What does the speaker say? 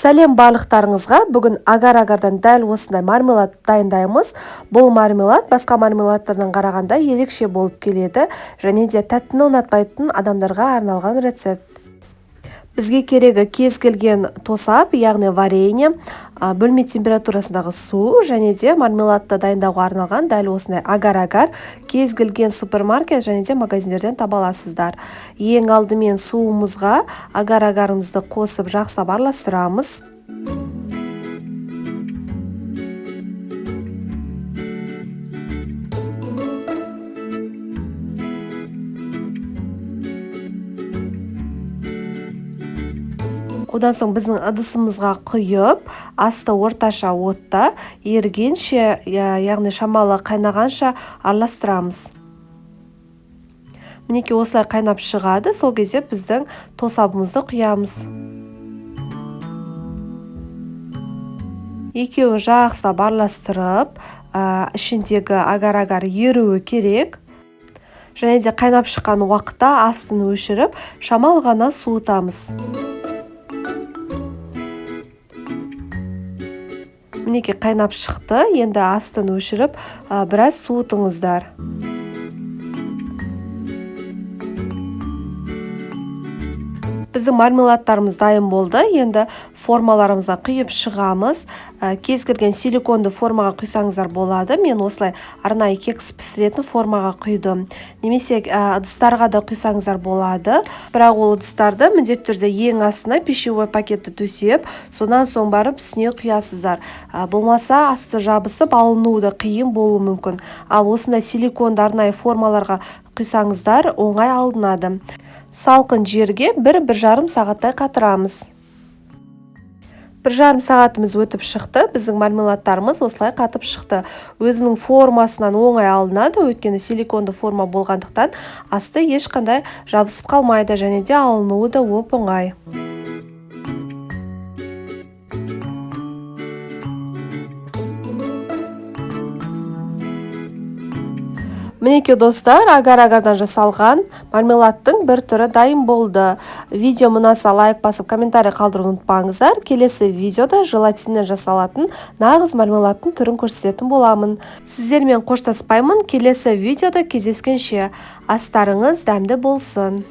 Сәлем барлықтарыңызға! Бүгін агар-агардан дәл осындай мармелад дайындаймыз. Бұл мармелад басқа мармеладтардан қарағанда ерекше болып келеді және де тәттіні ұнатпайтын адамдарға арналған рецепт. Бізге керегі кез келген тосап, яғни варенье, бөлме температурасындағы су және де мармеладты дайындауға арналған дәл осындай агар-агар кез келген супермаркет және де магазиндерден таба аласыздар. Ең алдымен суымызға агар-агарымызды қосып жақсылап араластырамыз. Одан соң біздің ыдысымызға құйып, асты орташа отта ерігенше, яғни шамалы қайнағанша араластырамыз. Мінекей осылай қайнап шығады, сол кезде біздің тосабымызды құямыз. Екеуін жақсылап араластырып, ішіндегі агар-агар еруі керек. Және де қайнап шыққан уақытта астын өшіріп, шамалы ғана суытамыз. Мінекей қайнап шықты, енді астын өшіріп, біраз суытыңыздар. Біздің мармеладтарымыз дайын болды, енді формаларымызға құйып шығамыз. Кез келген силиконды формаға құйсаңыздар болады. Мен осылай арнайы кекс пісіретін формаға құйдым. Немесе ыдыстарға да құйсаңыздар болады. Бірақ ол ыдыстарды міндетті түрде ең астына пищевой пакетті төсеп, содан соң барып үстіне құясыздар. Болмаса асты жабысып алынуы да қиын болуы мүмкін. Ал осындай силиконды арнайы формаларға құйсаңыздар оңай алынады. Салқын жерге бір жарым сағаттай қатырамыз. Бір жарым сағатымыз өтіп шықты, біздің мармеладтарымыз осылай қатып шықты. Өзінің формасынан оңай алынады, өйткені силиконды форма болғандықтан асты ешқандай жабысып қалмайды және де алынуы да оп-оңай. Мінекей достар, агар-агардан жасалған мармеладтың бір түрі дайын болды. Видео ұнаса лайк басып, комментарий қалдыруды ұмытпаңыздар. Келесі видеода желатиннен жасалатын нағыз мармеладтың түрін көрсететін боламын. Сіздермен қоштаспаймын. Келесі видеода кездескенше астарыңыз дәмді болсын.